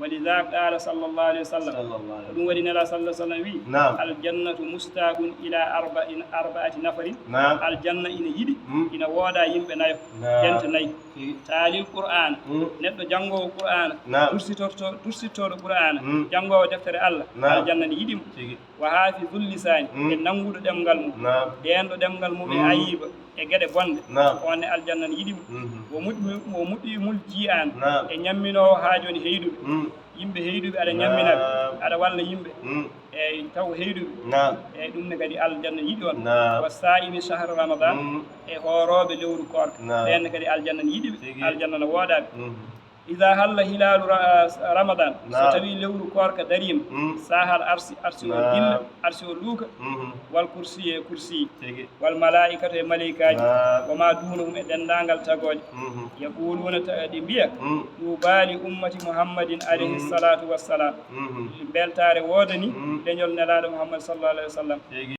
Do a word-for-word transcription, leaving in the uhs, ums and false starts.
ولذا قال صلى الله عليه وسلم. Sallallahu alaihi. Ko ɗum waɗi Nela sallallahu alaihi wasallam wi, Naam. Aljannatu mustaqun ila arba'in, arba'ati nafarin. Naam. Aljanna ina yiɗi, Mm. ina wooda yimɓe nayo, Naam. Dente nayi. Tigi. Taalil Qur'aana, Mm. neɗɗo janngoowo Qur'aana, Naam. Dursitorto-, dursittooɗo Qur'aana, Mm. janngoowo deftere Allah, Naam. Aljanna ne yiɗi mo. Tigi. Wa haafizul lisaani, Mm. e nannguɗo ɗemngal mum, Naam. deenɗo ɗemngal mum e Mm. ayiba, e geɗe bonɗe, Naam. On ne Aljanna ne yiɗi mo. Mhm. Wo muɗɗi-, wo muɗɗimul ji'aan, Naam. e ñamminoowo haajoni heyduɓe. Mm. Yimɓe heyduɓe aɗa ñammina ɓe, Naam. Aɗa walla yimɓe. Mm. Eyi, taw heyduɓe. Naam. Eyi, ɗum ne kadi Aljanna yiɗi on. Naam. Wa saa'imi shahra Ramadan, Mm. e hoorooɓe lewru koorka. Naam. Ɓeen ne kadi Aljanna ne yiɗi ɓe. Tigi. Aljanna ne wooda ɓe. Mhm. Iza halla hilaalu ra-, Ramadan, so Naam. Tawi lewru koorka dariima, Mm. Sahal arsi, arsi o Naam. Dilla, arsi o luuka, Mhm. Wal kursi e kursi, Tigi. Wal malaa'ikatu e malaykaaji, Naam. Wa ma duunahum e denndaangal tagooje, Mhm. Yaquluuna ta-, ɗi mbiya, Mm. Tuuba li ummati Muhammadin alayhi Mm. salatu wassalam, Mhm. Mbeltaare woodani Mm. leñol Nelaaɗo Muhammad sallallahu alaihi wasallam. Tigi.